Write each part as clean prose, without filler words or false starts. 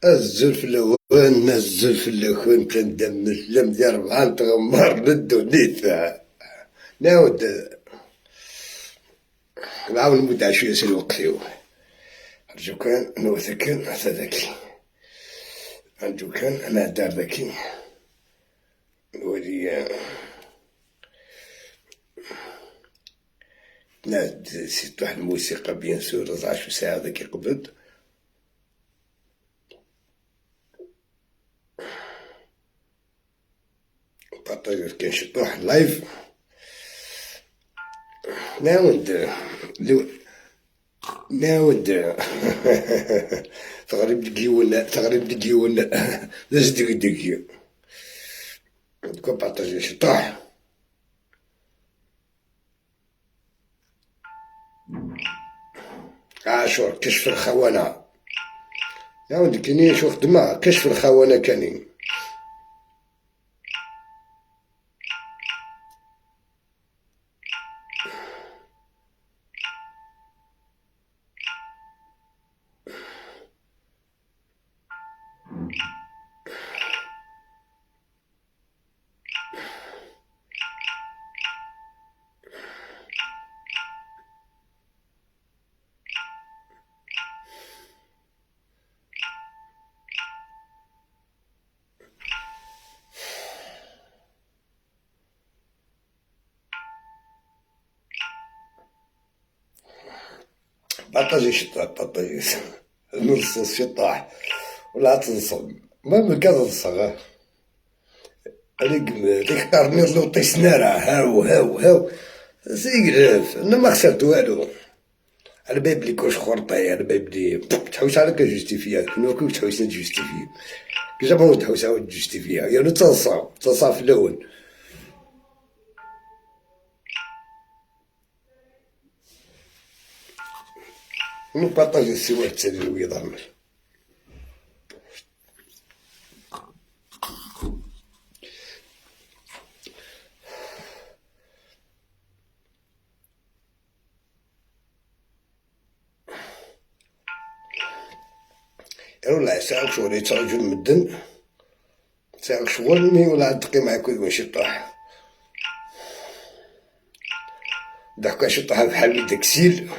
الزول في الأول، الزول في الأخوان، تندم لم ديال ربعة تغمر للدونيت. نعاود نعاون نمد شوية سي الوقت. أرجو كان نوثكن ذاكي، أرجو كان أنا دار ذاكي نولي نعد سيت واحد الموسيقى بيان سور 12 ساعة ذاك يقبض. بارطاجي كاين شي طوح لايف. نعاود نعاود تغريب دقيون، تغريب دقيون لاز دق دق. كون بارطاجي شي طوح. عاشور كشف الخونة. نعاود كاينين شو خدمة كشف الخونة كاينين. بارطاجي شي طاح، بارطاجي نرصص شي طاح ولا تنصب ما من كتنصب هذيك ديك قرنيط لو طيسنا راه هاو هاو هاو سيقلف. انا ما خسرت والو. على بالي بلي كوش خرطي، على بالي بلي تحوس على كجوستيفيا، كنا كنت تحوس تجوستيفي، كي زعما تحوس على تجوستيفيا، يعني تنصب تنصب في الاول. نبارطاجي السواء تسالي الويضان. ولا ساعة شغل يترجل مدن ساعة شغل مي ولا عاد تقي معاك وين شي طاح ضحك شي طاح بحال داكسيل.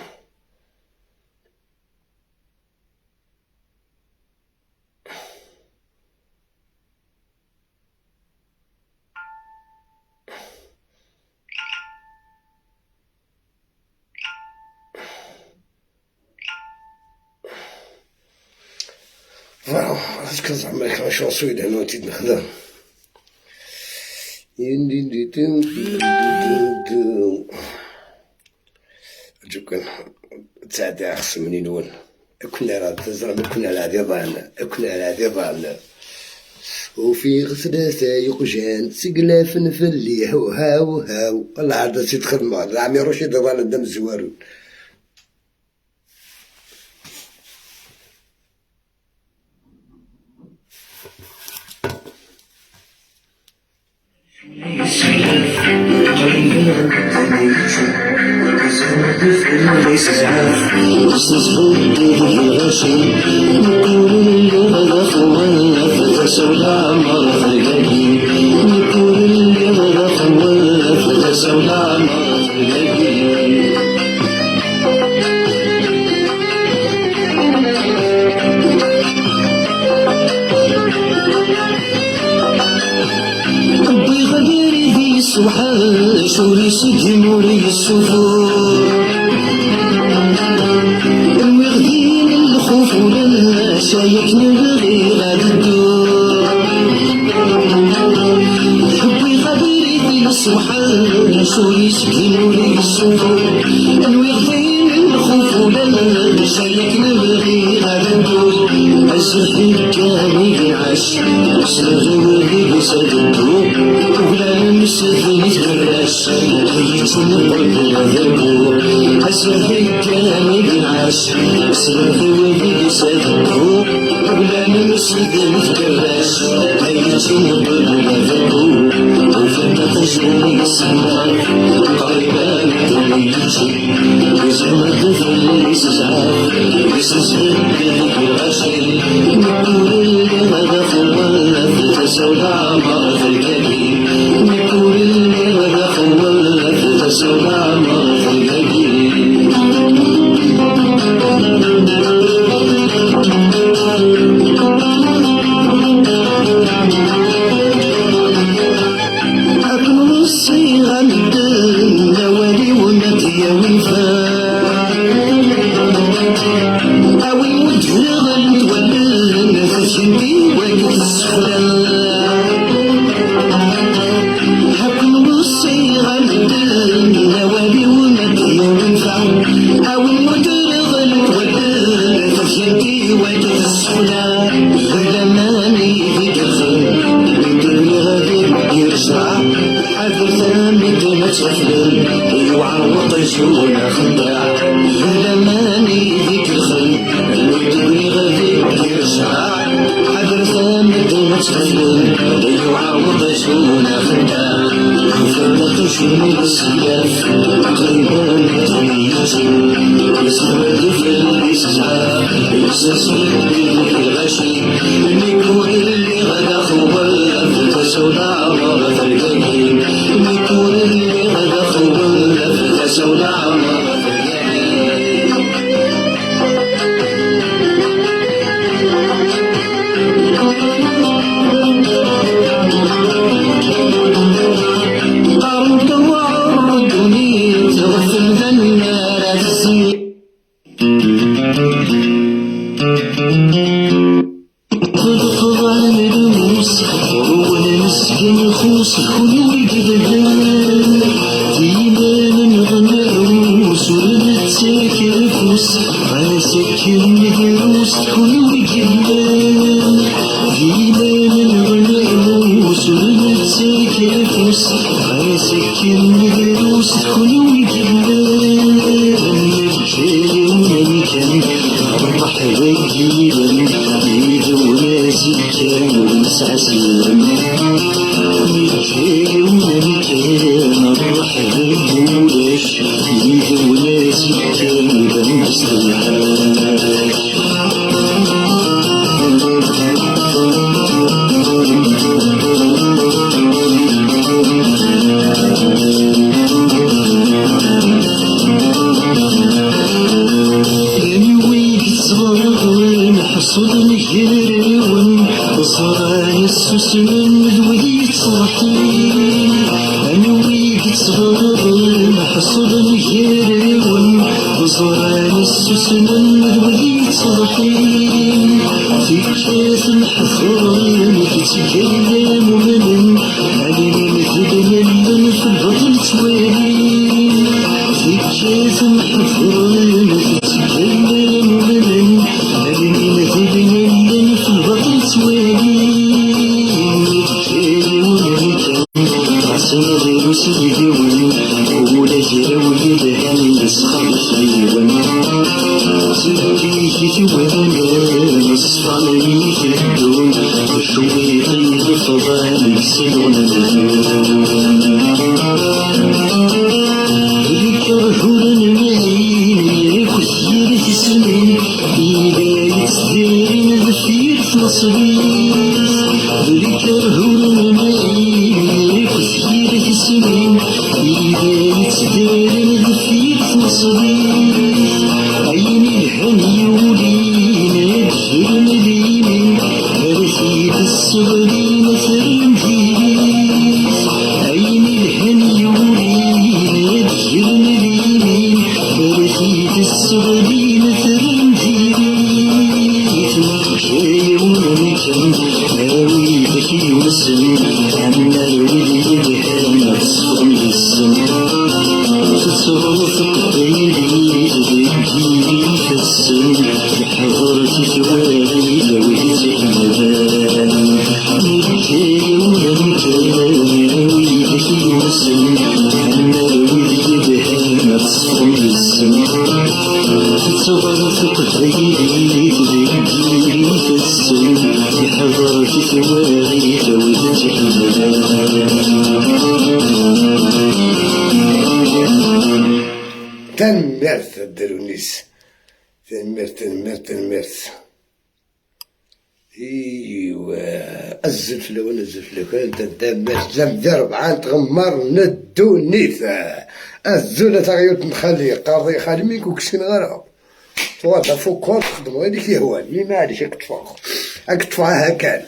فوالا اش كنزعم لك شونسو إلى هنا تيد نخدم. أرجوك تساعد خص منين نون كنا راه تزرع، كنا على عذيضان، كنا على عذيضان. وفي غسلة يقجان سقلاف نفلي هاو هاو هاو. والله عاد سيد خدمة العمي رشيد ضال دم الزوارون. شوري سجن وري السفور وغدين الخوف ولا شايك نبغي غاد الدور. حبي غديري في الصبحان شوري سجن وري السفور وغدين الخوف ولا شايك نبغي غاد الدور. الزهد كان ينعش سرغي وري سددو ولا نسدني تدرس يتنقل ذنبو. الزهد كان ينعش سرغي وري سددو ولا نسدني تدرس يتنقل ذنبو. وفما تجري السماء قريبا دنيتي وزمد في الإسعاف يسزهد الغشي. تنمرت الدرونيس تنمرت تنمرت تنمرت. ايوا الزفلة ولا الزفلة كانت تدمر زم ربعة تغمر ندونيت الزولة تغيرت نخلي قاضي خالي ميك وكسين غير تواضع فوق تخدم غير ديك الهوان مي معليش اكتفا اكتفا هكا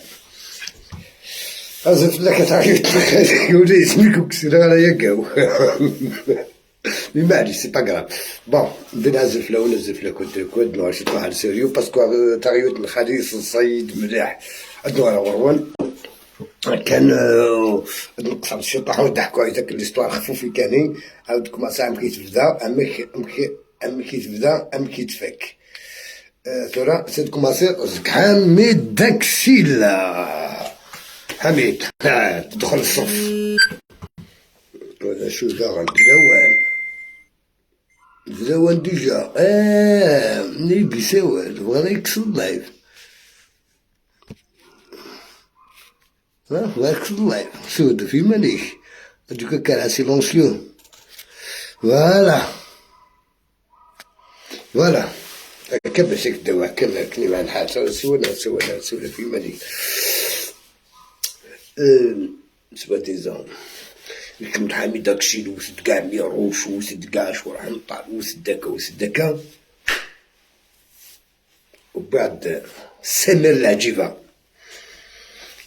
الزفلة كتغيرت نخلي ولا اسمك وكسين غير يا mais معليش c'est pas grave. Bon ندير الزفلة ولا الزفلة كنت كنت نوع شي واحد sérieux parce que تغيرت نخلي الصيد مليح عندنا غروان كان نقصر الشطح وضحكوا على داك l'histoire خفوفي كانين عاودكم ساعة كي تبدا ام كي تبدا ام كي تفك ثورا سيد كوماسي حميد داكسيل حميد تدخل الصف ولا شو ذا غندلوان دلوان ديجا ني بيساوال بغا يكسر اللايف. بارك الله سود في ماليش دوكا كان silencieux. Voilà voilà هكا باش يكداو هكا كني مع الحاجة سولا سولا سولا في ماليك soi-disant الكم حميد داكشي وسد كاع ميروش وسد كاع شورح نطال وسد داكا وسد داكا. وبعد سمير العجيبة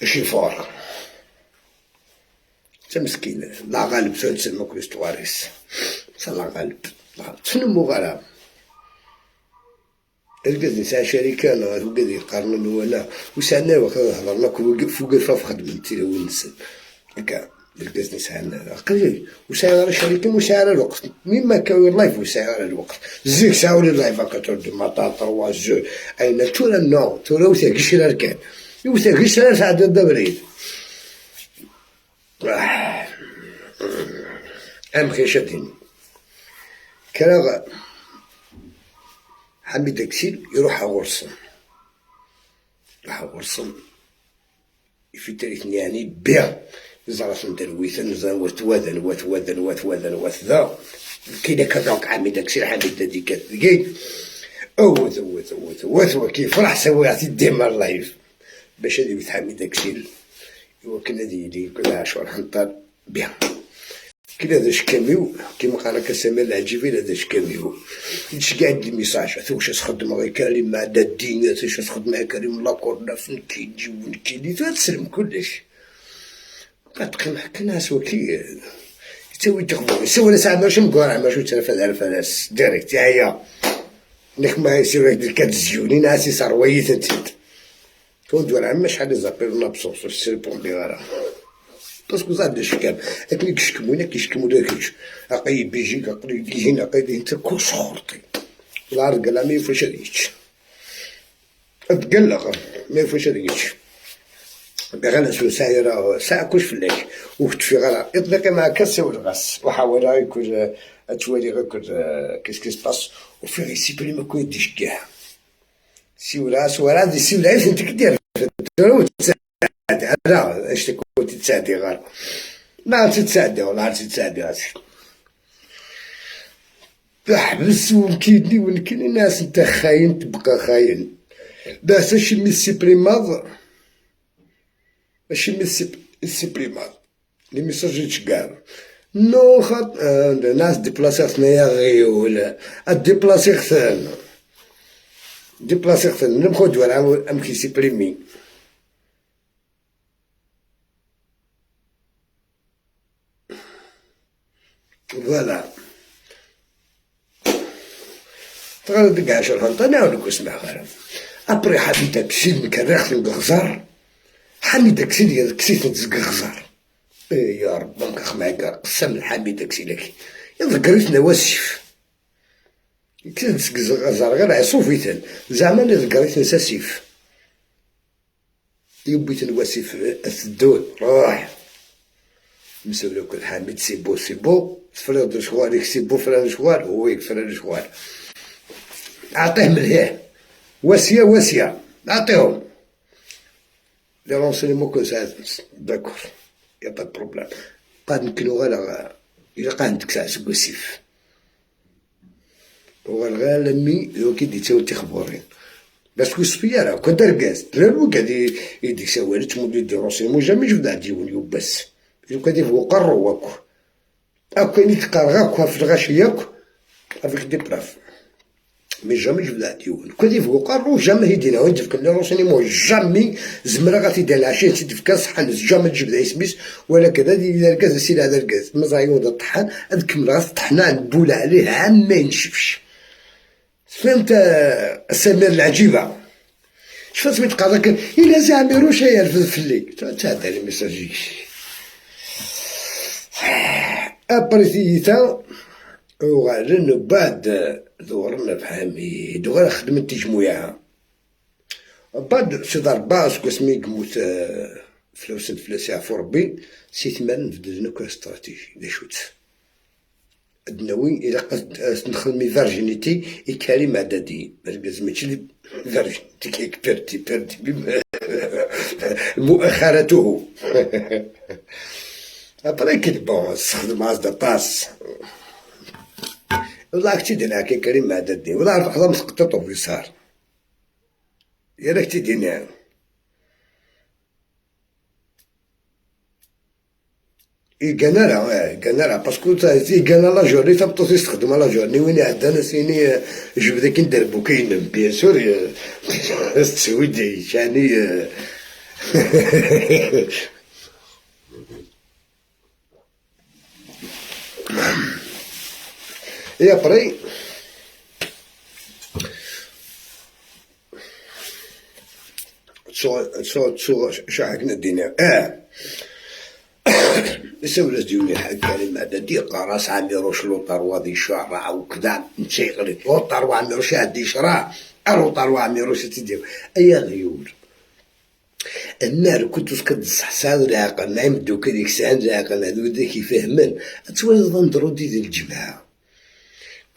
شيفور تا مسكين لا غالب تسمى كريستواريس لا غالب تنمو غالب القد نساع شركة أنا وقد يقارنون ولا وسعنا وقت هضرنا فوق فاف خدمتي ونسن هكا القد نساع قليل وساعة شركة وساعة الوقت مما كان لايف وساعة الوقت زيك ساعة ولا لايف هكا ترد ماطا تروا جو أين تورا نو تورا وثاقي شرا كان وثاقي شرا ساعة الدبريد أم خيشتين كراغ حميد أكسيل يروح غرصن يروح غرصن في تاريخ يعني بيع زرا ندرويثن زرا وثواذن وثواذن وثواذن وثذا كاين كذاك حميد أكسيل حميد ديك كي أوث أوث أوث أوث وكيفرح سوى يعطي ديما لايف باش هذه حميد أكسيل وكان هذه اللي كل عشر حنطر بيان كي هذا شكاميو كيما قال لك سمير العجيبي هذا شكاميو هادشي كاع دي ميساج واش تخدم غير كريم مع الدين واش تخدم مع كريم لاكورنا فين كيجي وين كيدي تسلم كلش بقى حكا ناس وكي تسوي تخبر سوى ساعة ماشي مقارع ماشي ترفد على فلاس ديريكت هي نك ما يصير لك كتزيوني ناس يصرويت انت كون دور عما شحال زابيل نابسونس سيربوندي غارا باسكو زاد شكام اكن كيشكمونا كيشكمو داك اقي بيجي اقي بيجي اقي انت كلش خرطي العرق لا ما يفوش هذيك تقلق ما يفوش هذيك غير سو سايرة ساعة كلش فلاك وكنت في غرا اطلقي مع كاس والغاس وحاول يكون توالي غير كيس كي سباس وفي غير سيبري ما كويديش كاع سيولا سولا دي سيولا انت كدير تساعد لا اش كنت تساعدي غير ما عرفتي تساعدي ولا عرفتي تساعدي راسك تحبس ومكيدني ونكيني الناس انت خاين تبقى خاين باش اش مي سيبريماض ماشي مي سيبريماض لي ميساج يتشكار نو خاط ناس ديبلاسي ثنايا غيول ديبلاسي خثان ديبلاسي خثان نمخو دوار ام كي سيبريمي فوالا تغادي كاع شرحان انا نسمع غير ابري حميد اكسيل كرخت الغزار حميد اكسيل كسيت غزار يا رب مكخ قسم الحميد اكسيل يذكرتنا واسف كنت غزار غير عصوفيتن زعما ذكرتنا ساسيف يبيت الواسف الدول روح مسولوك الحميد سيبو سيبو فريض شوالك سيبو فران شوال هو يكفران شوال اعطيه ملهيه واسيه واسيه اعطيهم لي رونسينيمون كو ساعات داكور يا با بروبليم قاد نكلو غير إلا قاد عندك ساعة سكوسيف هو الغالمي هو كي دي تيخبورين باسكو سفيا راه كنت ركاز درارو كادي يديك سوالي تمودي دي رونسينيمون جامي جبد عندي بس كادي هو قرو اكو اكو يتقرا اكو في الغاشي ياك افيك دي براف مي جامي جبد عندي كادي فوق قرو جامي هيدينا وين تفكر لي رونسينيمون جامي زمرا غادي دير العشيه تفكر صحن جامي تجبد اسميس ولا كذا دي الكاز سير هذا الكاز مزايون الطحان نكمل غير الطحنه نبول عليه عام ما ينشفش فهمت سمير العجيبه شفت سميت قالك الا زعميروش هي في الليل تاع لي ميساجي ابريتيتا وغالن بعد دورنا في حميد وغير خدمت تجمويعها بعد سي ضرباس كسمي كموت فلوس فلوس عفو ربي سي ثمان بدلنا كو استراتيجي دا شوت الدنوي إلا قد نخدمي فيرجينيتي إكالي مع دادي مركز ماشي فيرجينيتي كيك بيرتي بيرتي مؤخرته. ابري كي بون استخدم عز طاس والله كتي دينا كي كريم مع ددي ولا عرف حدا مسقطو في يسار يا راك تدينا يقانا راه باسكو يقانا لا جورني تبطو تستخدم لا جورني وين عندنا سيني جبدا كي ندربو كاين بيان سور تسويدي يعني. Et après, تصور شحال دينا يسوي ديوني حق كريم هذا ديق راس عميروش لوطار وادي شعرة وكذا نتيغري لوطار وعميروش هادي شرا لوطار وعميروش تدير ايا غيور النار كنت كتصحصح العقل ما يمدو كذيك الساعة العقل هذو ذاك يفهمن تولي ندرو ديال الجماعة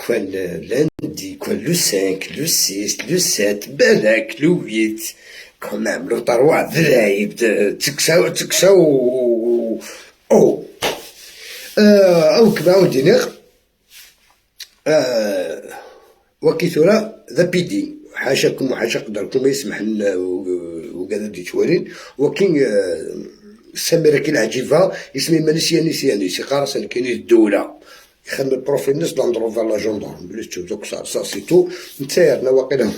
كان lundi كان le 5 le 6 le 7 بالك le 8 quand même le trois ذراعي تكساو تكساو او او كما ودينيغ وكي ثورا ذا بيدي حاشاكم وحاشا قدركم ما يسمح لنا وكذا دي توالين وكاين سميرة كي العجيبة يسمي مانيس يانيس يانيس يقارس كاين الدولة يخدم البروفيل ناس لاندروفر لا جوندارم بليس تو دوك سا سي تو نتايرنا واقيلا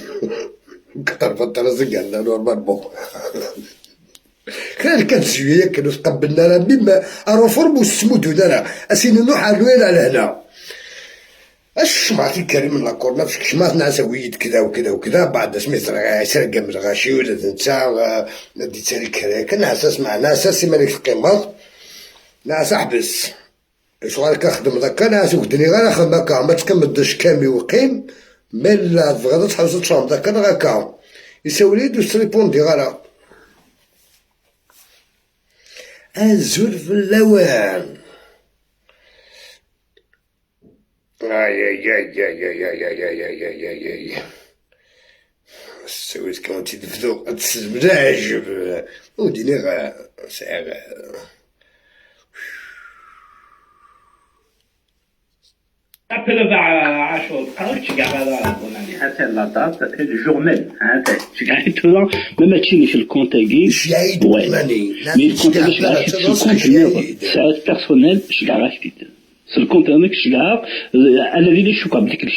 كثر فترة زكالنا نورمالمون خلال كانت شوية كانوا تقبلنا راه ميم الرفورم والسمود راه اسينو نوح على على هنا اش سمعتي كريم من لاكورنا فاش كشمات ناس ويد كذا وكذا وكذا بعد سميت سرقة من الغاشي ولا نتا دي تسالي كراك ناس اسمع ناس سي مالك القمر ناس احبس شغل كنخدم ذاك ناس وكدني غير نخدم هكا ما تكمل كامي وقيم ما لا تبغى تحوس تشرب ذاك غاكا يساولي دوز تريبوندي غير الزول في اللوان. اي اي اي اي اي اي اي اي اي اي اي السويد كانوا تيدفدو تسملاج وديني غا ساعة. ابل عاشور بقاوش كاع هذا حتى لا دات الجور ميم حتى توا ما تشينيش الكونتاكي جايد ماني مي الكونتاكي الكونت ساعات بيرسونيل شكاع راك سي الكونت هذاك شكاع انا اللي شوكا بديك 100%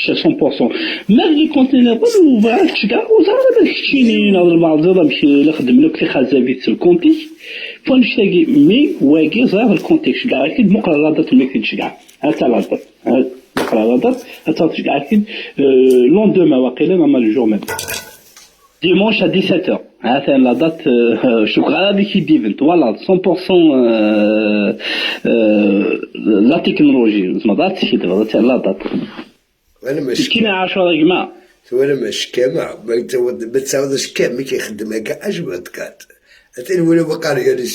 ما اللي كونتينر وبعد شكاع وزعما باش تشيني نهضر مع الزرا باش نخدم لك في خزابيت الكونتي فون شتاكي مي واكي زعما الكونتي شكاع اكيد مقرا لا دات ميكي شكاع حتى لا دات مقرا لا دات حتى شكاع اكيد لوندوما واقيلا ماما لو جور ميم ديمونش 17h. هذا لا دات شكرا هذيك ديفنت فوالا 100% لا تكنولوجي زعما دات شي دابا لا دات انا مش كاين 10 جماعة وانا مش كما ما تعاودش كامل كيخدم هكا اجمد كات ولا بقى يا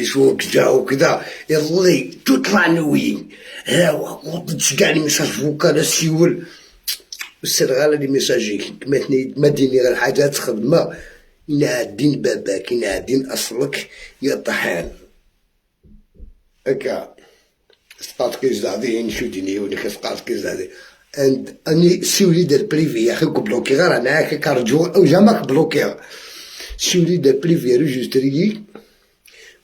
شو كذا وكذا يظلي تطلع نوي ها تشجع لي ميساج فوكال السيول السر غالي لي ميساجي ما ديني غير حاجات خدمة ينعدين باباك ينعدين اصلك يا طحان هكا سقاط كيزادي نشو ديني ولا سقاط كيزادي اند اني سيولي دار بريفي يا اخي بلوكي غير انا هكا كرجو او جاماك بلوكي سيولي دار بريفي ريجستري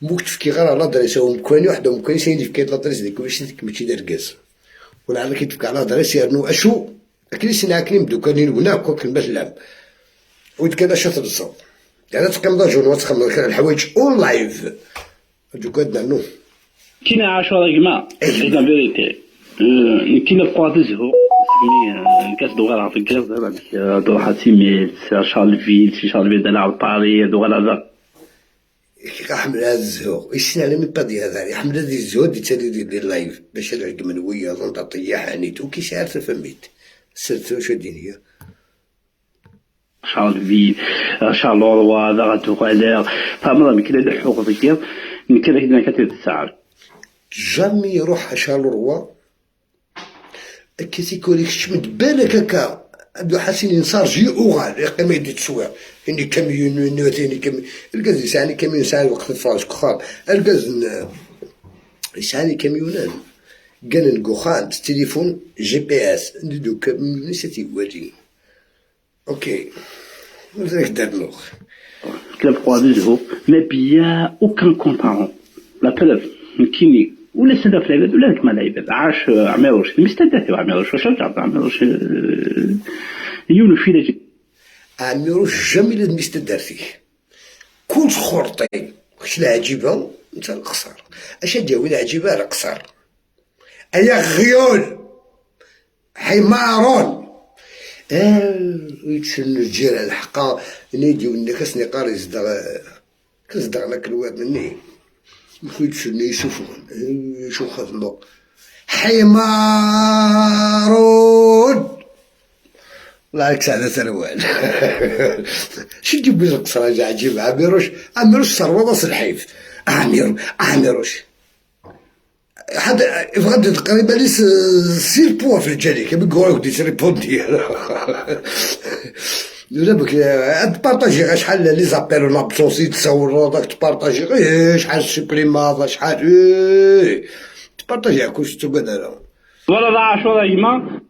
موك تفكي غير على لادريس او مكواني وحده مكواني سيدي فكيت لادريس ديك واش ماشي دار كاز ولا على كي تفك على لادريس يرنو اشو اكلي سناكني مدوكاني هناك كوك المثل ويتكاد اش تبصر يعني تقيم دا جون وتخمم الحوايج اون لايف دوكا نو كاين 10 جماعة لا فيريتي كاين بقى تزهو سمي كاس دوغا في الكاس دابا دوحة تيميل شارلفيل سي شارلفيل دلع باري دوغا هذا حمل هذا الزهو يسنا على مي با دي هذا يحمل هذا الزهو دي تالي دي لايف باش نعقم من ويا ظن طيح عنيت وكي ساعات فميت سرت شو الدنيا شارلفيل شارلوروا هذا غادو فهم كلا الحقوق ديال كلا كنا كتير الساعة جامي يروح شارلوروا كي تيكون شمد بالك هكا عبدو حسين ينصار جي اوغال يقيم يدي تصوير اني كاميون نوتيني كاميون الكاز يسعني كاميون ساعة وقت الفراش كخار الكاز يسعني كاميونان كان نكوخان تليفون GPS ندو كاميون سيتي والي اوكي ذاك دار كلاب قوادزهو ما بيا aucun compte. La preuve كيني ولا سنة في العباد ولا ما العباد عاش عميروش مستداتي عميروش واش رجع عميروش يونو في عميروش jamais لازم يستدار فيه كل خرطي كش العجيبة انت القصر اش ديال العجيبة القصر ايا غيول حمار يتسن الجيران الحقا نيدي وني كاس نقار يصدغ كصدغ لك الواد مني يتسن يشوفون شو خدمو حمارون الله يعطيك على سروال شو تجيب بيش القصر عجيب عميروش عميروش ثروة الحيف عمير عميروش حد غادي تقريبا لي سير بوا في الجالي كما يقولوا دي ريبوندي ولا بك تبارطاجي غير شحال les appels en absence تصور داك تبارطاجي غير شحال سوبريما شحال إيه تبارطاجي كلشي تقعد ولا عاشور يما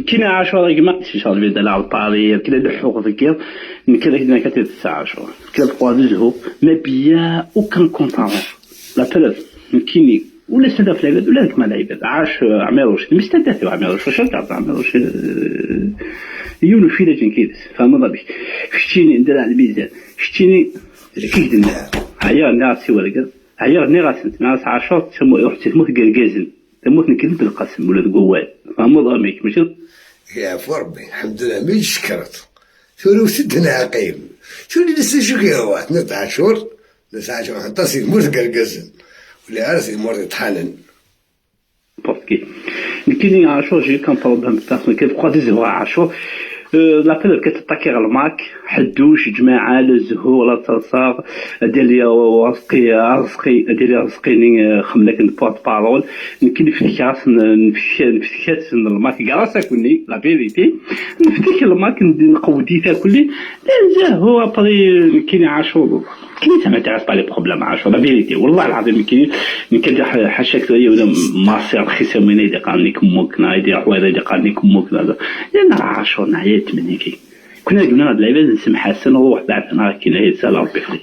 كاين عاشور يما شي شهر بيد على الطاري كلا الحقوق ذكر كذا كذا كاتب تسعة عاشور كلا قوادزهو ما بيا aucun compte. La preuve كيني ولا سنة في العباد ولا ما العباد عاش عميروش مستداتي عميروش واش رجع عميروش يونو في لجن كيدس فاهم ضبي شتيني ندير على الميزان شتيني كيدنا هيا ناس ورقة هيا نيغاسنت ناس عاشور تسمو روح تموت قرقازن تموت نكذب بالقسم ولا تقوال فاهم ضميك ماشي يا فربي الحمد لله مين شكرت شو سدنا عقيم شو اللي لسه شو كي نتاع عاشور نتاع عاشور حتى سي موت قرقازن ولا عارف مور يطحنن parce que كاين عاشور j'ai aucun problème personnel كيف بقى ديزو عاشور la preuve كتطاكي على الماك حدوش جماعة الزهور لا تصاغ دير لي رزقي رزقي دير لي رزقي خملك porte-parole نكي نفتكاس نفتكاس الماك كراسا كوني la vérité نفتك الماك نقودي كلي لا زهو après كاين عاشور كاين ça m'intéresse pas les problèmes عاشور la vérité والله العظيم كاين كان حاشاك ولا ماسير رخيصه من يدي قال لك موك يدي حوايج يدي قال لك موك لان عاشور نعيا تمنيكي كنا قلنا هاد اللعيبه نسمح حسن روح بعد نهار كي نهي سال ربي خلي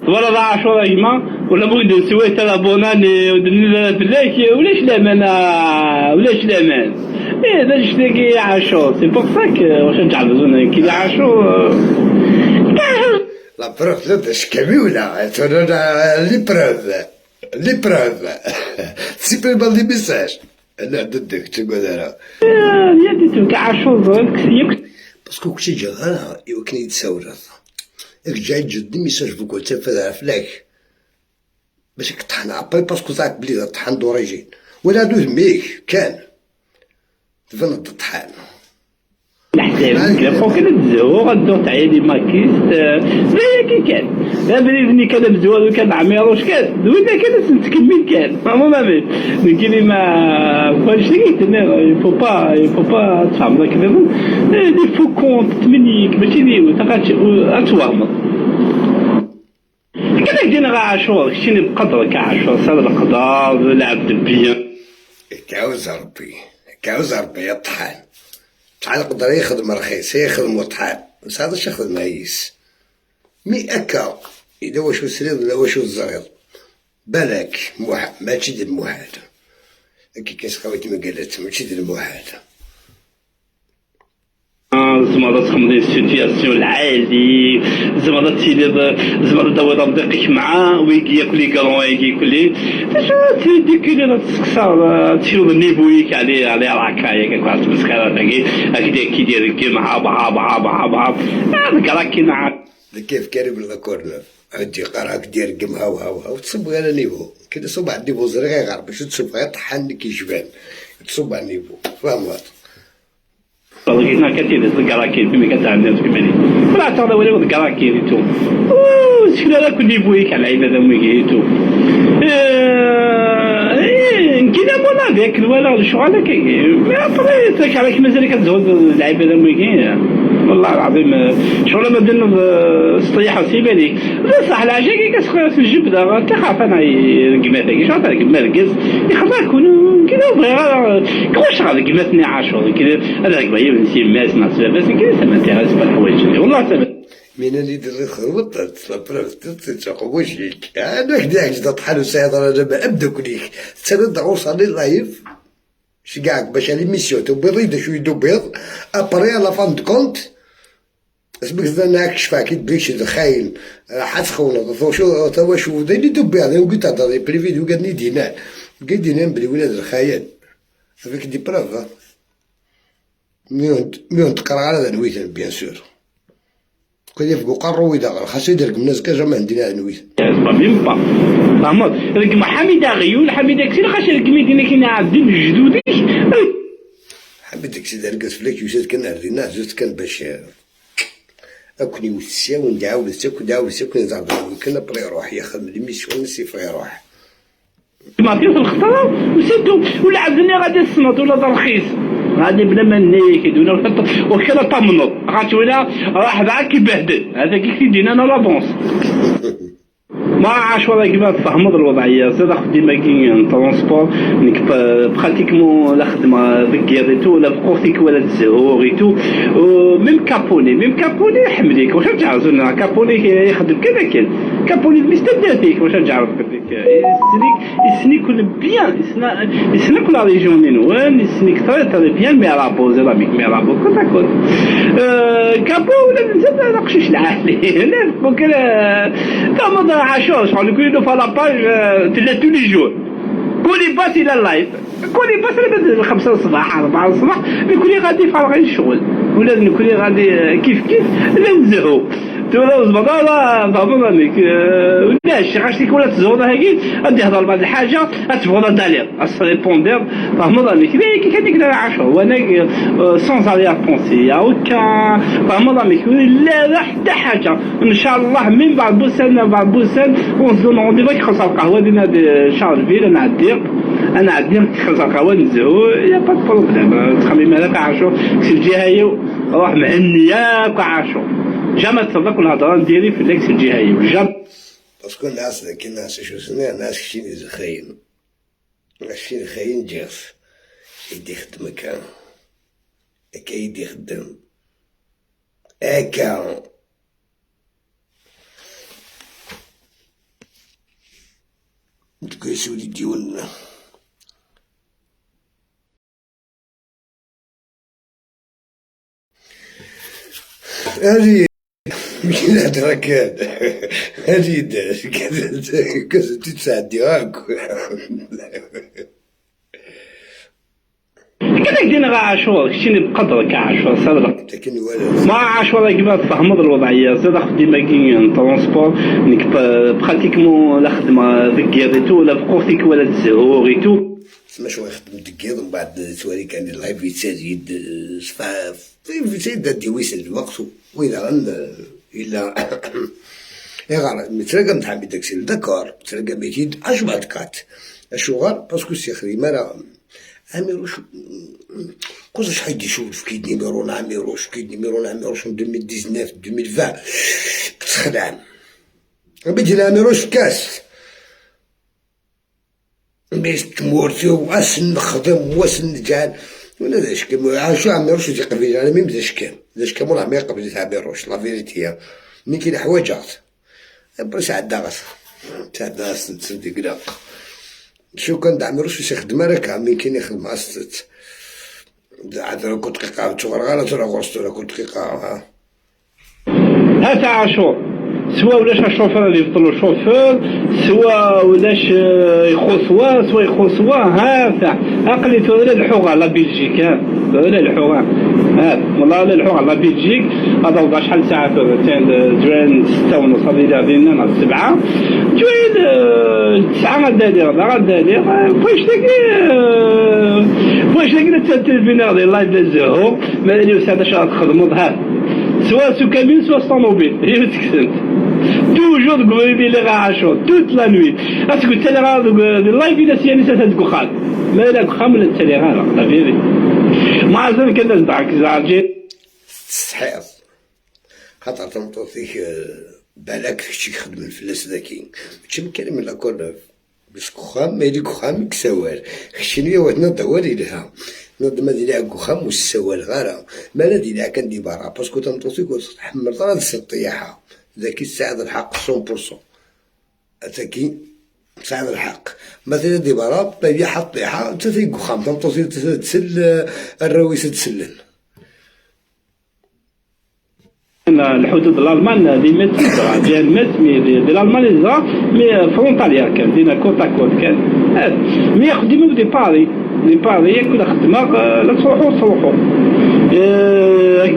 ولا عاشور يما ولا بغيت نسوي تا لابوناني ودني بالله ولاش الامان ولاش الامان ايه ذا شتاكي عاشور c'est pour ça واش نجعل كي عاشور la preuve لا شكامي ولا les preuves les preuves سيبريمال les messages انا ضدك تقول انا يا ديتو كاع عاشور parce que كنتي جا يمكن يتساوي جاي جدي messages vocaux تفاد فلاك باش كطحن après parce que تعرف بلي طحن d'origine ولا دوز ميك كان تفن الطحان الحساب كلا فوق تزهو غدور تاع les makistes كي كان لا بني كان مزوال وكان عميروش كان وين كان تكمل كان فهموا ما بين كاين ما فاش il faut pas تفهم ذاك des faux comptes تمنيك ماشي ديو تغاتوهم كذا جينا غا عاشور شتيني بقدرك عاشور صار القدر لعب bien كعوز ربي كعوز ربي يطحن شحال يقدر يخدم رخيص يخدم وطحان بس هذا يخدم عيس mais اكا اذا واش سريض ولا واش الزريض بالك ماشي ديال المحال كي كاس خويتي ما قالت ماشي ديال المحال زعما تخمم des situations العالي زعما تيلي زعما تدور دقيق معاه ويجي ياكل لي كرون ويجي ياكل لي ديك تسكسر تشيلو ال niveau يك عليه على راكايا كاع تمسخر هكذا كيدير كي مع مع مع مع مع هذاك راه كي مع كيف كريم لا كورنر عندي قراك دير قم هاو هاو هاو تصب غير niveau كي تصب على ال niveau زري غير باش تصب غير طحن كيجبان تصب على ال niveau فهمت لقيتنا كثير الكراكين فيما كتعندنا في مالي ولا تعطى ولا الكراكين تو شكون هذاك ال niveau يك على العباده ميكيتو كاين mon avec ولا الشغل كي mais après عليك مازال كتزود العباده ميكي والله العظيم شغل ما درنا السطيحه سيبالي بصح العشاء كي كتسخن الجبده تخاف انا كما شغل كما ركز يخلص كون كذا بغي كواش غادي كما ثني عاشور كذا هذا كما يبن ماس ناس بس كذا سما انتريس بالحوايج والله سما من اللي دري خربط تقوشيك انا كدا عجز طحال وسيد انا ما ابدا كليك تسند وصل لايف شكاع باش ليميسيون تبيض شويه بيض ابري لا فان دو كونت اسمك زنا كشفا كي تبيش خاين حاس خونا شو توا شو دايني دبي وقلت هضر بريفي وقالني دينا قال دينا بلي ولاد الخيال افيك دي براف ميون تقرا على نويتن بيان سور كان يفقو قرو إذا خاصو يدير الناس كاع ما عندنا نويت ميم با فهمت رك حميد غيول حميد كثير خاش رك ميدينا كاين عبد جدودي حميد كثير ركز فلاك يوسف كان عندنا زوج كان باش اكون يوسيا وندعاو ساك ودعاو ساك نزعم كنا بري يروح يخدم ليميسيون سيف يروح ما في الخطره وسدو ولا عبدني غادي الصنط ولا رخيص غادي بلا ما نيكد ولا وكلا طمنط غاتي ولا راح معاك يبهدل هذا كي كيدينا انا لافونس ما عاشور كيما تفهموا الوضعيه زاد خديما كاين ترونسبور نك براتيكمون لا خدمه دكير تو لا بقوتيك ولا تزهور تو ميم كابوني ميم كابوني حمليك واش تعرف كابوني يخدم كذا كان كابوني مستداتيك واش تعرف يسنيك يسنيك كل بيان يسنيك لا ريجيون نينوان يسنيك تري تري بيان مي رابو زي لاميك مي رابو كنت كنت كابو ولا نزيد نقشش العالي لا كان تما عاشور شغل كل في لا باج تلا tous les jours كل باس الى اللايف كل باس الى 5 الصباح 4 الصباح كل غادي فارغ الشغل ولا كل غادي كيف كيف لا نزهو تولى زبطة لا ضروري ولاش خاصك ولا تزور هاكي غادي يهضر بعض الحاجه تبغى دالير ريبوندير فهمت كي كان ديك 10 وانا sans arrière-pensée aucun فهمت لا لا حتى حاجه ان شاء الله من بعد بوسان بعد بوسان ونزلو rendez-vous كيخلص القهوه دينا شارلفيل انا عندي كيخلص القهوه نزهو y a pas problème تخمم هذاك عاشور كسب الجهه روح مهنيه عاشور jamais تصدق الهضره نديري في الاكس الجهوي jamais parce que الناس كي الناس شو سنة الناس كشين خاين كشين خاين جيرس يدي خدمك هكا يدي خدم هكا تكيسولي ديون هذه مين هضرة كان هذه كنت تساعدي هاك كذا دينا غا عاشور شتيني بقدرك عاشور صدق لكن ولا ما عاشور كيما تفهموا الوضعيه زاد خديما كاين transport نك pratiquement لا خدمه دكير تو لا بقوتيك ولا تزهور تو تسمى شو يخدم دكير ومن بعد توالي كان اللايف يتساجد في سيد ديويس الوقت وإذا إلا إغار مترقم تحب داكشي داكور مترقم ميتيد اش بعد كات اشو غار باسكو سي خديمة راه عميروش قوس شحال يشوف في كي نيميرو عميروش كي نيميرو عميروش 2019 2020 تخلع بدينا عميروش كاس ميس تمورتي واس نخدم واس نجعل ولا ذا شكام شو عميروش تيقبل انا ميم ذا شكام ذا شكام والله ما يقبل تاع عميروش لا فيريتي مي كاين حوايج بريس عدا غاس تعدا غاس نتسدي قلاق شو كان دعمروش باش يخدم راك عمي كاين يخدم عستت عاد راه كنت دقيقة تغرغر غير ترى غرستو راه كنت دقيقة ها ها تاع عاشور سوا ولاش الشوفير اللي يفضلوا شوفير سوا ولاش يخصوا سوا يخصوا ها تاع عقلي ولا الحوغه لا بلجيك ها ولا الحوغه ها والله لا الحوغه لا بلجيك هذا وضع شحال ساعه تاع جوين 6 ونص هذه اللي غادي 7 جوين 9 غادي غادي واش تاكي واش تاكي تلفينا غادي الله يبزهو ما اللي وسعد اش غتخدموا ها سوا سو كاميون سوا طوموبيل هي تكسنت توجور تقولي لي غا توت لا نوي اسكو تالي غا اللايف الى سياني سات خال ما لا خام ولا تالي غا لا فيري ما عزم كان ضحك زعجي الحيط خاطر تمطوطيك بالك كشي يخدم الفلاس ذاكي ماشي مكان من لاكورنوف بس كخام ما يلي كخام كسوال خشيني وحنا دوالي لها نض ما ديال كخام والسوال غارة ما لا ديال كان دي برا باسكو تمطوطيك وتحمل طرا الطياحة ذاكي ساعد الحق 100% ذاكي ساعد الحق مثلا دي برا طيحة طيحة انت تيكخام تمطوطيك تسل الرويسة تسلن الحدود الالمان دي متر ديال متر مي ديال الالمان زرا مي فرونتاليير كان دينا كوت كوت كان مي خدموا دي باري دي باري كل خدمة لا تروحوا تروحوا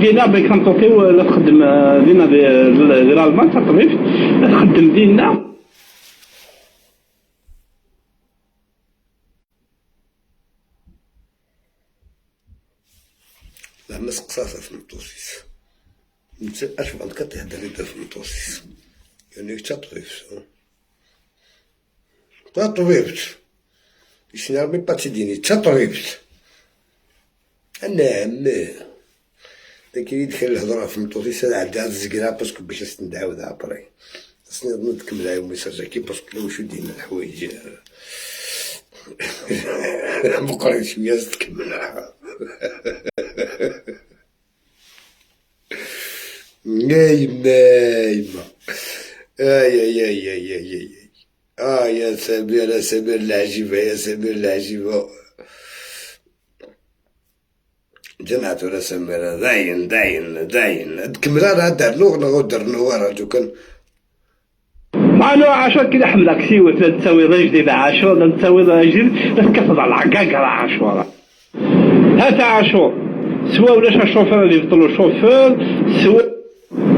دينا بك كنطوطيو لا تخدم دينا ديال الالمان تاع الطبيب لا تخدم دينا لا ما سقساسة في المطوسيس انت اش عندك تهدر لي في المطوسيس يعني تطبيب تطبيبت يسنى مي باتيديني تطبيبت انا داك اللي يدخل الهضرة في المطوسيس عندها الزكرا باسكو باش ندعاودها ابري خصني نكمل على ميساج كي باسكو لو شو دينا الحوايج بقري شوية تكمل يا يما يما اي اي اي اي اي اي اه يا سمير يا سمير العجيبة يا سمير العجيبة جمعت ولا سمير داين داين داين تكمل راه دار لغ درنو راه كان مع عاشور كده حملك سيوة تسوي رجلي بعاشور تسوي رجلي تكفض على العقاق على عاشور هات عاشور سوا ولاش الشوفير اللي يبطلوا الشوفير سوا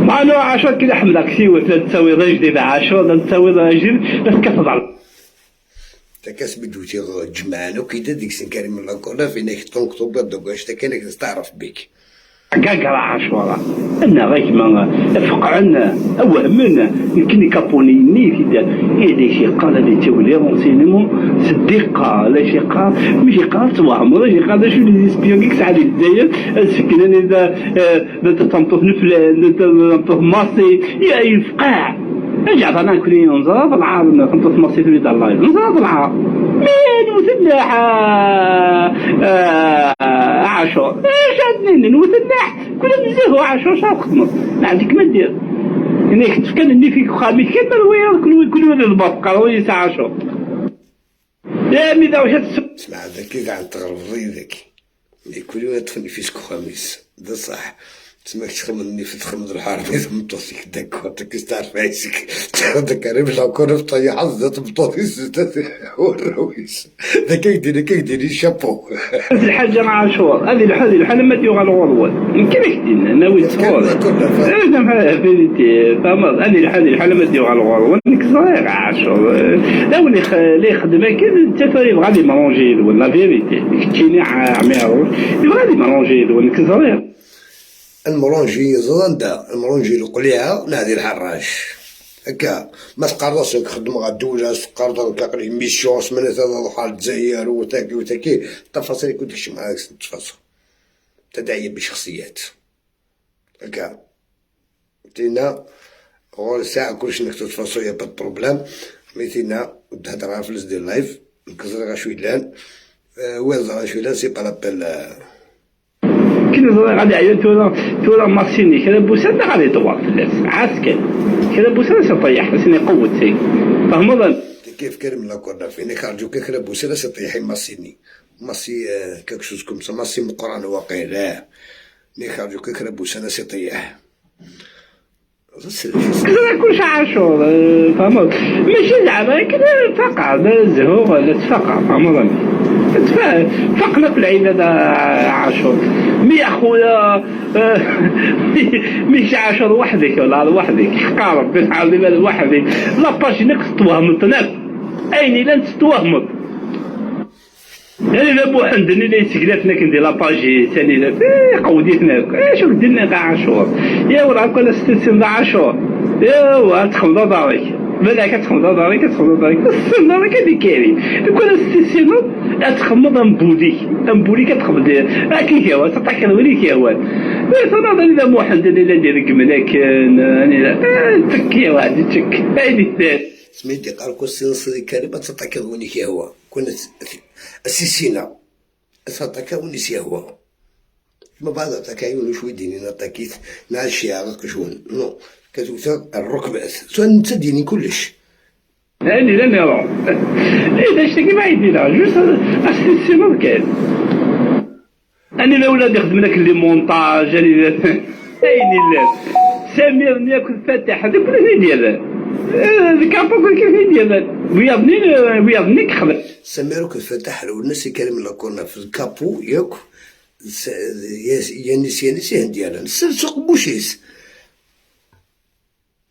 مع عاشور كده حملك سيوة تسوي رجلي بعاشور تسوي رجلي تكفض على تكاس بدوتي جمعانو كي ديك سنكاري من لاكولا فينك طونك دوك اش كانك تستعرف بك عقاق على عاشور انا غير ما فقعنا اوهمنا يمكن كابوني ني في إيه دي شي قال اللي تولي رونسينيمون صديقة لا شي قال ماشي قال توهم ولا شي قال شو لي زيسبيون كيك على الجزائر سكنني ذا تنطوف نفلان تنطوف ماسي يا يفقع رجع انا كلي نزرا العار تنطوف ماسي في الله نزرا العار مين وثناح عاشور اش عندنا نوثناح كل نزهو عاشور شحال خدمت ما عندك ما دير يعني كنت كان اللي فيك خامي كان ويا كل كل وين البقرة وين عاشور يا مي دا واش اسمع ذاك كاع تغرب ذاك كل وين تفني فيسكو خميس ده صح تسمعك تخمن في تخمن الحرب تمطوسيك داك وقتك تعرف عيشك داك قريب لو كون في طيحة ذات مطوسيس هو الرويس ذاك يدير كيدير شابو الحاجة مع عاشور هذه الحاجة الحالة ما تيوغا الغروة يمكن دينا ناوي تصور فهمت هذه الحالة الحالة ما تيوغا الغروة نك صغير عاشور لا ولي يخدم كي انت يبغى لي مرونجي ولا فيريتي كتيني عميرو يبغى لي مرونجي ولا صغير المرونجي زرندا المرونجي القليعة نادي الحراش هكا ما تقرصش خدم غا الدولة تقرض كاقلي ميسيون سمانة تروح على الجزائر وتاكي وتاكي التفاصيل كنت كشي معاك تفاصيل تدعي بشخصيات هكا تينا غور ساعة كلشي نكتب تفاصيل يا با بروبليم مي تينا تهضر على فلوس ديال لايف نكسر غا شوية لان وين غا شوية لان سي با لابيل كي غادي عيان تورا ماسيني كذا بوسان غادي يطور فلاس عاسكن كذا بوسان سيطيح سيني قوة سي فهمت كيف كريم لا كورنا فيني خرجوا كي كذا بوسان سيطيح ماسيني ماسي كاك شوز كوم سا ماسي مقران واقيلا ني خرجوا كي كذا بوسان سيطيح كذا كلشي عاشور فهمت ماشي زعما كذا فقع زهو لا تفقع فهمت فقنا في العيد هذا عاشور مي اخويا مش عاشور وحدك ولا وحدك حقا ربي العظيم وحدك لاباج نقص توهمت ناك اين لا تتوهمت يعني لا بوحند اللي سكلاتنا كندير لاباجي ثاني لا قوديتنا شوف ديرنا كاع عاشور يا وراه كل 60 سنة عاشور يا وا تخلط دارك بلا كتخمض داري كتخمض داري السنة كان كاين كون السيسينو تخمض امبولي كتخمض كي كيوا تطاك ولي كيوا ثم اذا محمد اللي ندير كملك انا تكي واحد تك هادي سميتي قال كو كريم تطاك وني كيهوا كون السيسينا تطاك وني سيهوا ما بعد تاكايون شوي ديني نطاكيت نعشي قشون نو كتوتا الركبات سواء انت ديني كلش هاني لا نيرو إذا شتاكي ما يدينا جوست السيسينا كاين أنا لا ولاد يخدم لك لي مونتاج أنا أين لا سمير نياكل فاتح هذا كل يدير الكابو كيف يدير ويضني كخدم سمير كنت والناس كريم لاكونا في الكابو ياك يانيس يانيس هنديانا سوق بوشيس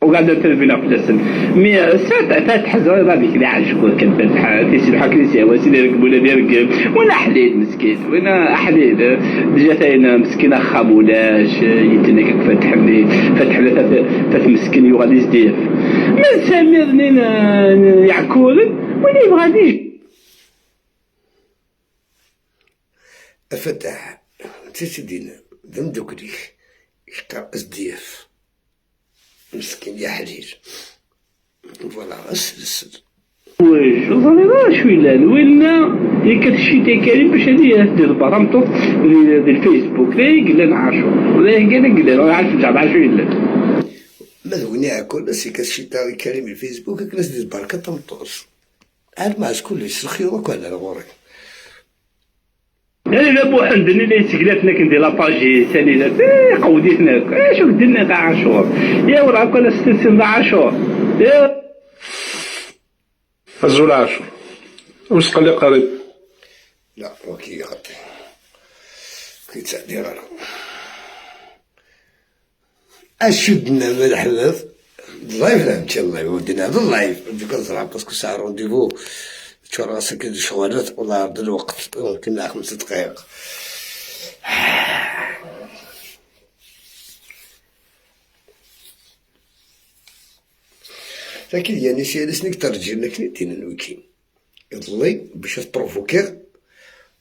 وقاعد تلفينا في السن مي ساعة فاتح زويضة هذيك اللي عاجبك كان فاتح تيسي الحق لي هو سيدي ركب ولا دير وانا حليل مسكين وانا حليل ديجا تاين مسكينة خامولاش يدنا فاتح لي فاتح لي فات مسكين يغادي يزديف من سمير نين يعكول وين يبغى دي فتح تسدينا ذم دوكريك يقرا ازديف مسكين يا حليل فوالا اسلسل واش وصلنا شوي لا وين يكتشي تاع كريم باش هذه دير برامتو ديال الفيسبوك لا يقلن عاشور ولا يقلن قلن عارف الجامعة عاشور لا ما ذوني عكول سي كتشي تاع كريم الفيسبوك كناس ديال بركة تمطوس عاد ما كلش الخيوط كل على غوري انا لا بوحند اللي سكلاتنا كندير لاباجي ثاني لا قوديتنا شوف درنا تاع عاشور يا وراك انا ستين تاع عاشور يا الزول عاشور وسق اللي قريب لا وكي يغطي كي تسعدي غير اشدنا من الحدث اللايف لا مشي اللايف ودينا هذا اللايف ديك الزرع باسكو ساعة رونديفو شو راسك شغلات والله عرض الوقت ممكن 5 دقائق. لكن يعني سي سنك ترجي لك دينا الويكين يضلي باش تبروفوكي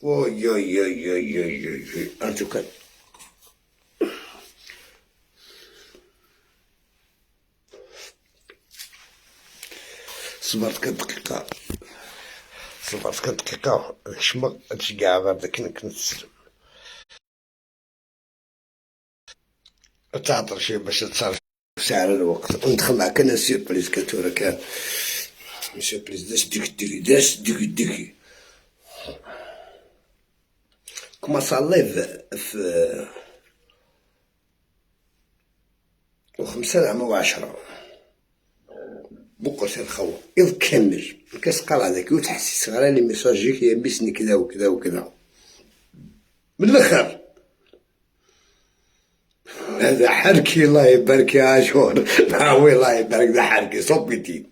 وي وي وي وي وي ارجوك صبرت كدقيقة صبرت كدقيقة شمغ هادشي كاع غير داك كنتسلم تعطر شي باش تصرف ساعة الوقت وندخل معاك انا سيربريز كتورا كان سيربريز داش ديك ديري داش ديك ديك كما صلي في وخمسة عام وعشرة بقى الخوا إذ كمل الكاس قال هذاك وتحسيس غير لي ميساجيك يا بيسني كذا وكذا وكذا من الاخر هذا حركي الله يبارك يا عاشور هاوي الله يبارك ذا حركي صوبيتي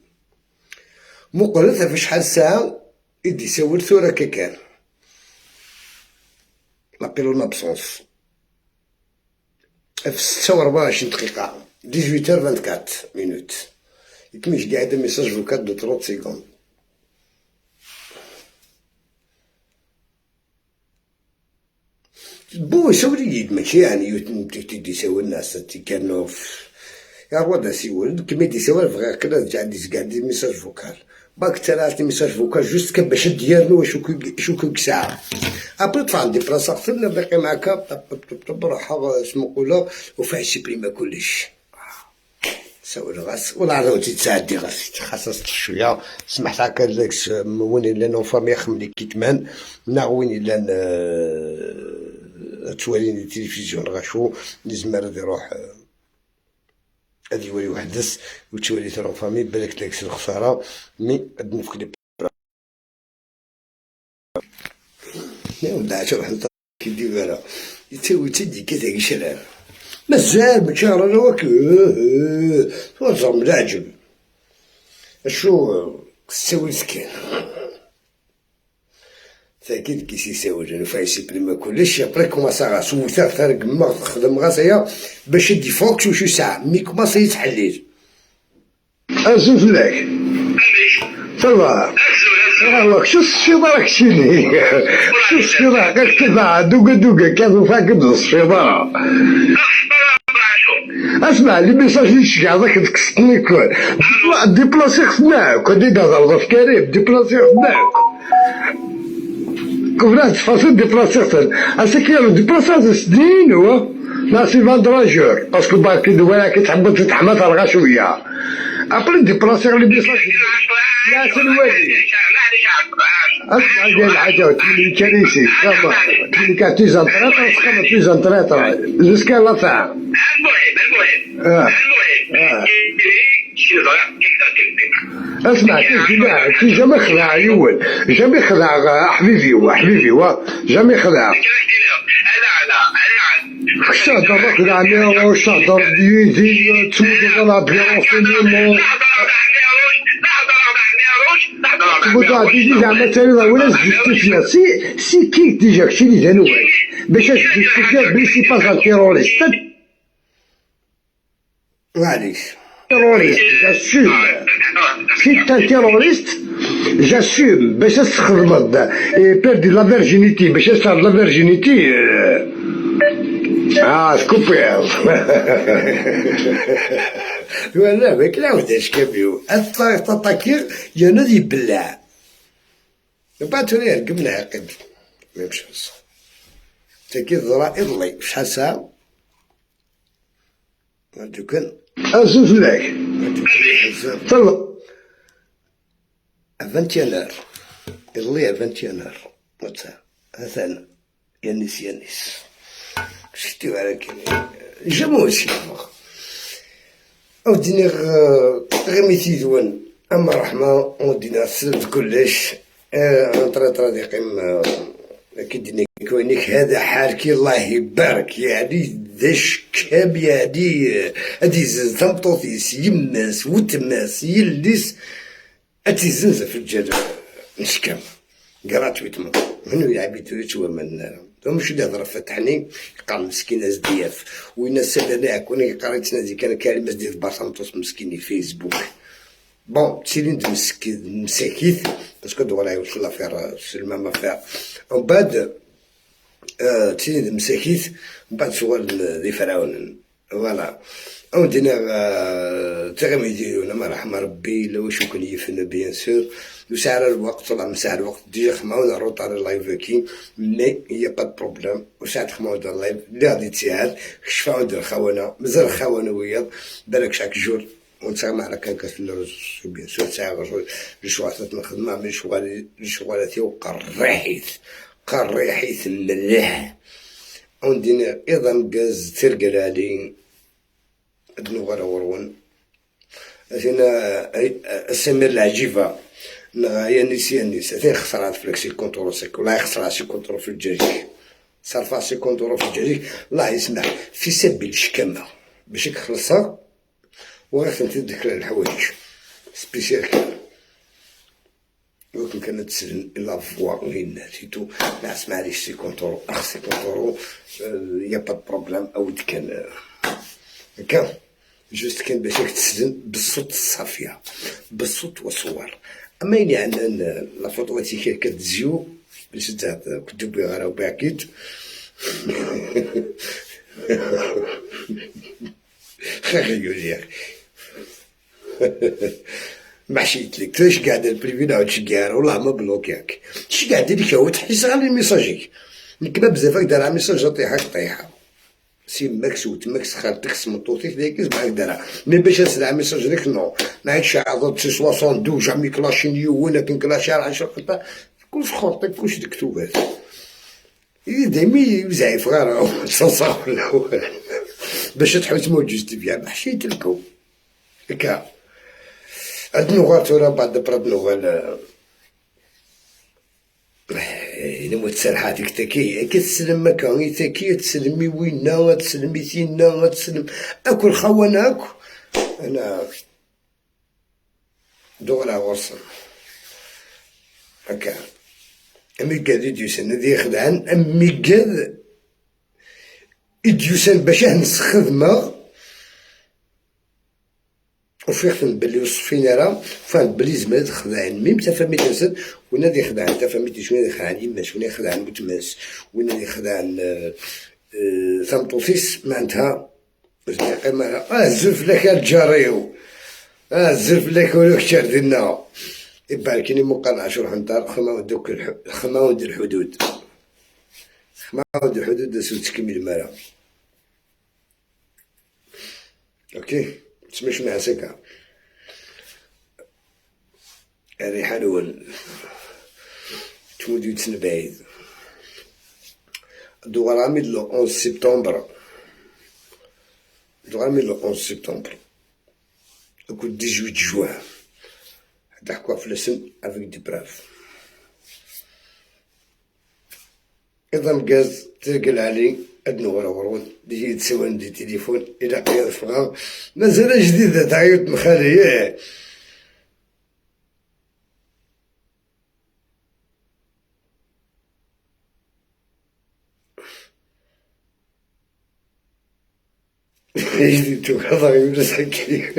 مقالتها في شحال ساعة يدي سول ثورة كان لابيلو ابسونس في 6:24 دقيقة 18:24 minutes يكمش قاعد message vocal de 30 secondes بو يسولي ماشي يعني يساوي الناس كانوا يا رودا سيول كيما يساوي فغير كلا عندي كاع des messages vocaux باك ترى message vocal juste باش ديالو شو كوك ساعة ابري طلع عندي بلاصة قتلنا باقي معاك بروحها سمو نقولوا وفاع سيبريما كلش سوي الغاس ولا عرفتي تساعدي غاس خاصة شوية سمحت هكا داك وين الا نون فامي خملي كيتمان نا وين الا تواليني التلفزيون غاشو لازم غادي يروح غادي يولي وحدس وتولي ترون فامي بالك تلاقي الخسارة مي غادي نفك لي ولا شوف حنا كي دير يتساوي تدي كذا شرار مازال ماشي راه واك وزعما العجب شو تساوي سكين تاكيد كي سيساوي فايسي بريما كلش ابري كوماسا غاس وثا ثارق ما خدم غاس هي باش يدي فوكس وشو ساعة مي كوماسا يتحلل. أزول فلاك ça va. الله شو الشيطان كشيني شو الشيطان كتبع دوكا دوكا كذا فاقد الشيطان. اسمع les messages اللي تشجع ذاك تكسطني كل déplacer خصناك كنت تهضر في كريم déplacer خصناك كفرات فاصل déplacer خصنا اسكي déplacer سنين هو لا c'est 23 heures parce que باكي دولا كتحب تتحمى تلغى شويه après déplacer les messages يا سلوالي. اسمع ديال الحاجه تولي كاريسي فاهمة تولي كاتيزان traître سخمة تيزان traître jusqu'à la fin. المهم المهم اسمع كي jamais خدع يول jamais خدع حبيبي هو حبيبي هو jamais خدع. واش تهضر خدع واش تهضر ديزي تسود غلا des renseignements تسود déjà زعما تاني ولا justifier c'est qui déjà كشي اللي دانو باش justifier بلي c'est pas un terroriste. معليش terroriste j'assume, c'est un terroriste j'assume باش تخدم perdu la virginité باش تستعمل la virginité سكوبير ولا ما كلاوداش كاميو تطاكير يا نادي يبلع بعد تولي رقمنا عقب ما يمشي تاكي الضرا إضلي شحال ساعة دوكان أزول فلاك طلع 21 heures إضلي 21 heures مثلا يانيس يانيس شتي على كي jamais aussi أوديني غير زوين اما رحمة ودينا سلت كلش طري طري قيم كي كوينيك هذا حالك الله يبارك يعني ذاش كاب يعني هادي زنطوطيس يماس وتماس يلس اتي زنزة في الجال نشكم gratuitement منو يلعب يتوى من مش اللي هضر فتحني قال مسكين ازدياف وين سالنا كون قريت نادي كان كلمة ديال بارسانتوس مسكين فيسبوك bon تسيلين مساكيت parce que دولا يوصل l'affaire c'est la même affaire ومن بعد تسيلين مساكيت من بعد سوال دي فرعون voilà ودينا تغمي يديرون ما رحم ربي لو شو كان يفن bien sûr وسعر الوقت طلع من ساعة الوقت déjà خماونا retard ال live كي mais y a pas de problème وساعة خماونا ال live اللي غادي تساعد كشفاو الخونة مازال الخونة وياض بالك chaque jour ونتسامع على كان كتفلر bien sûr ساعة شوات الخدمة من شغالي شغالاتي وقريحيت قريحيت مليح عندنا ايضا غاز ترقلالي دنوغ ورون أثينا السمير العجيبة يانيس يانيس أثين خسرات في cinquante euros سيك ولا خسرات cinquante euros في الجاج صرفها cinquante euros في الجاج الله يسمح في سبيل الشكامة باش يخلصها وغير تدخل الحوايج spécial ولكن كانت تسلم la fois غير c'est tout نعس معليش cinquante euros اخ cinquante euros y a pas de problème او كان كان juste كان باش تسلم بالصوت الصافية بالصوت والصور اما يعني عندنا la photo هادشي كتزيو باش كتبي غير باكيت خير ما حشيت لك كيفاش قاعد ال privé نعاود شكار والله ما بلوكياك شي قاعد لك هو تحس غير les messages نكبا بزاف دار message طيحه طيحه سي ماكس وتماكس خالتك سمطوطي ديك معاك دارها mais باش نسلع message ديك non ما عادش عضد سي 62 jamais كلاشي وين كن كلاشي 10 قطع كلش خرطي كلش دكتوبات دايما يزعف غير تصور باش تحوس مو justifier ما حشيت لكم هكا هاد نوغال تورا بعد برد نوغال نموت سرحاتك تاكي كتسلم مكا تاكي تسلمي وينا تسلمي تينا تسلم اكل خواناك انا دورا غرصن هكا امي قاد يديوسن هذه خدعان امي قاد يديوسن باش نسخدمه وفيخ بلي وصفينا راه فهم بلي زمان خدع ميم تا فامي تنسد وين غادي يخدع تا فامي شنو يخدع يما شنو يخدع المتماس وين غادي يخدع ثامطوسيس معناتها الزلف لك الجاريو الزلف لك ولوك شاردنا يبان كيني مقال عاشور حنطار خماود الحدود خماود الحدود سو تكمل مالا اوكي تسميش مع سكا الريحة الأول تمودي تسنبعيد دوغرامي لو 11 سبتمبر دوغرامي لو 11 سبتمبر كنت 18 جوان هذا حكوا في السن افيك دي براف إذا غاز تلقى علي أدنو غرغرون دي تسوان دي تليفون إلى قياد فغا مازال جديدة تعيط مخالي جديد هذا غير سكي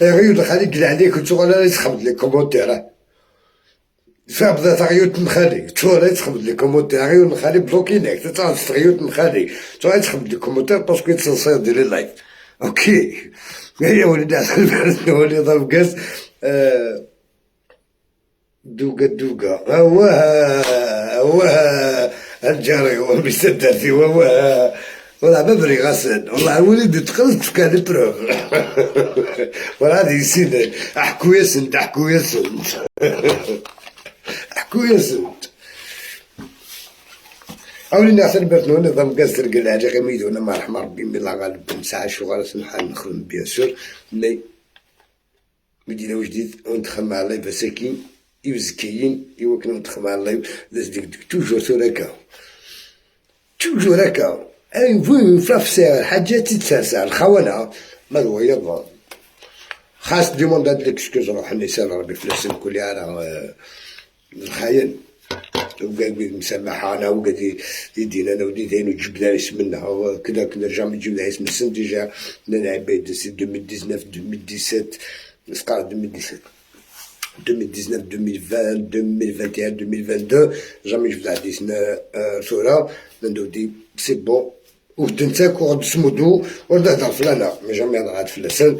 غير خليك عليك وتشغل لا تخبط لي كومونتير فابدا تغيوت مخالي تشغل تخبط لي كومونتير غير نخلي بلوكيناك تتعرف تغيوت مخالي تشغل تخبط لي كومونتير باسكو تصير ديال اللايف اوكي هي وليدي عسل ولي ضرب كاس دوكا دوكا هو هو الجاري هو بيسدر هو والله ما بري غسل والله وليدي تقلت في كان بروف والله هذه سنة احكو يا سند احكو يا سند احكو يا سند أولي ناس البرتنو نظام قاس رجل على غميدونا ما رحم ربي من الله غالب مساعة شغل سمحان نخدم بيان سور مي مدينة وجديد وندخل مع اللايف ساكين يوزكيين إوا كنا ندخل مع اللايف ديك توجور هكا توجور هكا أي فوي فلاف حاجة تتسرسع الخونة ما هو يضا خاص ديموند هاد ليكسكوز روح النساء ربي فلسن كل راه الخاين وقال مسامحة أنا وقال يدينا أنا ودي داين وجبد لها منها كذا كذا جامي جبد لها اسم السن ديجا نلعب سي 2019 2017 نسقى 2017 2019 2020 2021 2022 جامي جبد لها صورة ندو دي سي بون ودنتاك وغد سمودو ورد هضر فلانا مي جامي هضر عاد فلاسن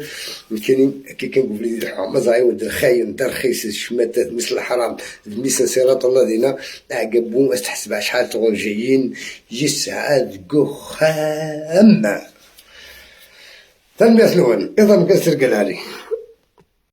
كاينين كي كنقول لي ما ولد الخاين ترخيص الشماتات مثل الحرام مثل صراط الله دينا عقبو استحسب شحال تغول يسعد كخام تنمية الأول إذا مكسر قال عليه.